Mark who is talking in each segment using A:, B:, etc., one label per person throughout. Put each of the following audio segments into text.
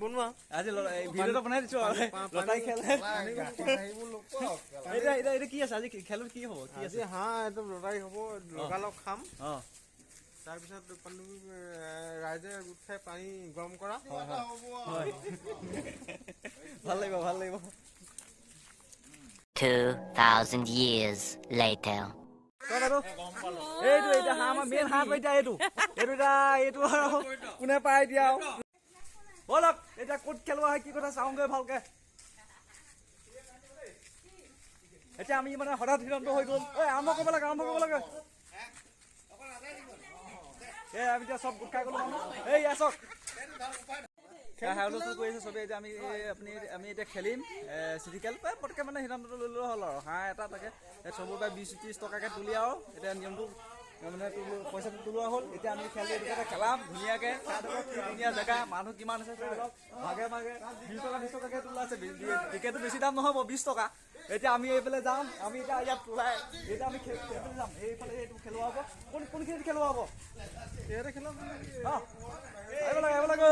A: বনোৱা
B: আজি ভিডিঅ'টো বনাই দিছো আৰু লটাৰী খেল। এতিয়া এতিয়া এতিয়া কি আছে আজি খেলত, কি হ'ব, কি আছে?
A: আজি হাঁহ একদম লটাৰী হ'ব, লগালগ খাম। তাৰপিছত ৰাইজে গোট খাই পানী গৰম কৰা।
B: হয়, ভাল লাগিব, ভাল লাগিব।
C: 2,000 years later.
B: এইটো এতিয়া হাঁহ, আমাৰ মেইন হাঁহটো এতিয়া এইটো এইটো এতিয়া এইটো আৰু কোনে পায় এতিয়া আৰু ব'লক। এতিয়া ক'ত খেলোৱা হয়, কি কথা চাওঁগৈ ভালকে। এতিয়া আমি মানে হঠাৎ সিদ্ধান্ত হৈ গ'ল। ঐ, আৰম্ভ কৰিব লাগে, আৰম্ভ কৰিব লাগে। এই আমি এতিয়া চব গোট খাই গ'লো মানুহ। এই ইয়াত চাওক, হাই হুলস্থুল কৰি আছে চবেই। এতিয়া আমি আপুনি আমি এতিয়া খেলিম চিঠি খেল। পটকৈ মানে সিদ্ধান্তটো লৈ ল'লে হ'ল আৰু হাঁহ এটা তাকে চবৰ পৰা 20-30 টকাকৈ তুলি আৰু এতিয়া নিয়মটো মানে পইচাটো তোলোৱা হ'ল। এতিয়া আমি খেল এইটো খেলাম ধুনীয়াকৈ। কি ধুনীয়া জেগা, মানুহ কিমান আছে চাই লওক। ভাগে ভাগে 20 টকা 20 টকাকৈ তোলা আছে। টিকেটটো বেছি দাম নহ'ব, 20 টকা। এতিয়া আমি এইফালে যাম। আমি এতিয়া ইয়াত তোলাই এতিয়া আমি এইফালে যাম। এইফালে এইটো খেলোৱা হ'ব। কোন কোনখিনিত খেলোৱা হ'ব? আহিব লাগে, আহিব লাগে।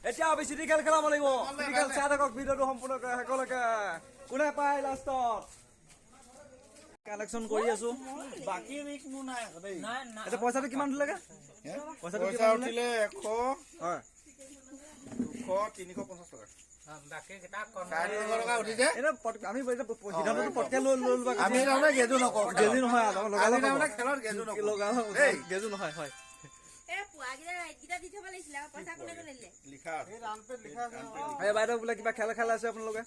B: এতিয়া আমি চিঠি খেল খেলাব লাগিব। চিঠি খেল চাই থাকক ভিডিঅ'টো সম্পূৰ্ণকৈ শেষলৈকে, কোনে পায় লাষ্টত। কালেকশ্যন কৰি আছো।
D: বাকী ৰিস্ক মোৰ নাই আকৌ দেই।
B: এতিয়া পইচাটো কিমান দিলেগে? পইচাটো
D: পইচা
B: কিমান দিলে?
D: উঠিলে 100,
B: হয়,
D: 200, 350 টকা, 350 টকা উঠিছে।
B: এতিয়া আমি এতিয়া সিদ্ধান্তটো পটকে লৈ লৈ লোৱা।
D: আমি তাৰমানে গেজু নকৰোঁ।
B: গেজি নহয় আৰু
D: আমি
B: লগালগ
D: তাৰমানে খেলত গেজু নকৰোঁ।
B: লগালগ
D: দেই।
B: গেজু নহয়, হয়।
D: লিখা আছে।
B: এই বাইদেউ বোলে কিবা খেল খেল আছে আপোনালোকে।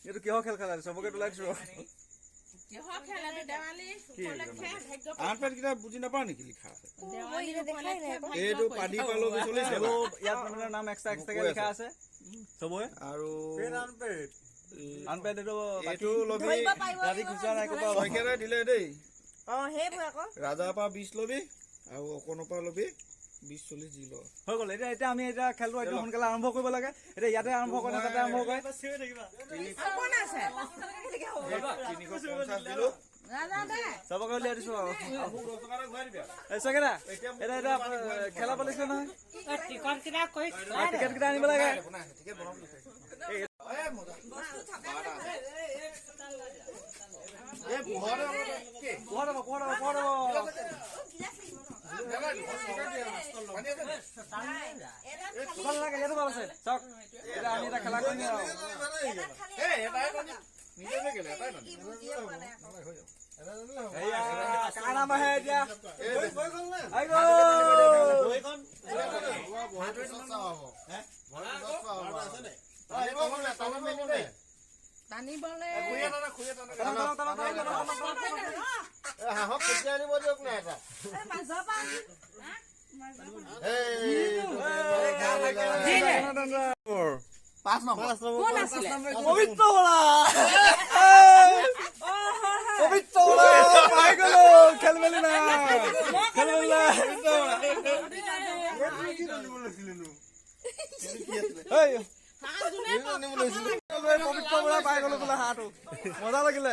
B: এইটো কিহৰ খেল খেলা আছে? চবকে তোলাই দিছো।
D: আনপেড কেইটা বুজি নাপাওঁ নেকি? লিখা আছে। এইটো পানী পালো 40 টকা।
B: ইয়াত মানে নাম এক্সট্ৰা এক্সট্ৰাকে লিখা আছে চবৰে।
D: আৰু
B: আনপেড এইটো
D: এইটো ল'বি।
B: ৰাতি খুচৰা নাই ক'বা।
D: শইকীয়াই দিলে দেই।
E: সেইবোৰ আকৌ
D: ৰাজাৰ পৰা 20 ল'বি আৰু অকণৰ পৰা ল'বি 20, 40 যি ল।
B: হৈ গ'ল। এতিয়া এতিয়া আমি এতিয়া খেলটো একদম সোনকালে আৰম্ভ কৰিব লাগে। এতিয়া ইয়াতে আৰম্ভ কৰে নে তাতে আৰম্ভ কৰে?
D: 350 দিলো।
B: চবকে উলিয়াই দিছো আৰু। এই শইকীয়া, এতিয়া এতিয়া খেলা পাতিছিলে নহয়, টিকেট কেইটা আনিব লাগে। পোহৰ হ'ব, পোহৰ হ'ব, পোহৰ হ'ব। ভাল লাগে, ইয়াতো ভাল আছে। চাওক, এতিয়া আমি এটা খেলা কৰিম আৰু। কাৰ নাম আহে এতিয়া? আহি গ'ল।
E: টানিবলে
A: হাঁহক কেতিয়া আনিব দিয়ক না এটা।
D: 5 নম্বৰ।
E: কোন আছিলে?
B: পবিত্ৰ বৰা, পবিত্ৰ বৰা পাই গলো। খেল মেলি নাই, খেল মেলি নাই। পবিত্ৰ বৰা পাই গলো বোলে হাঁহটো। মজা লাগিলে।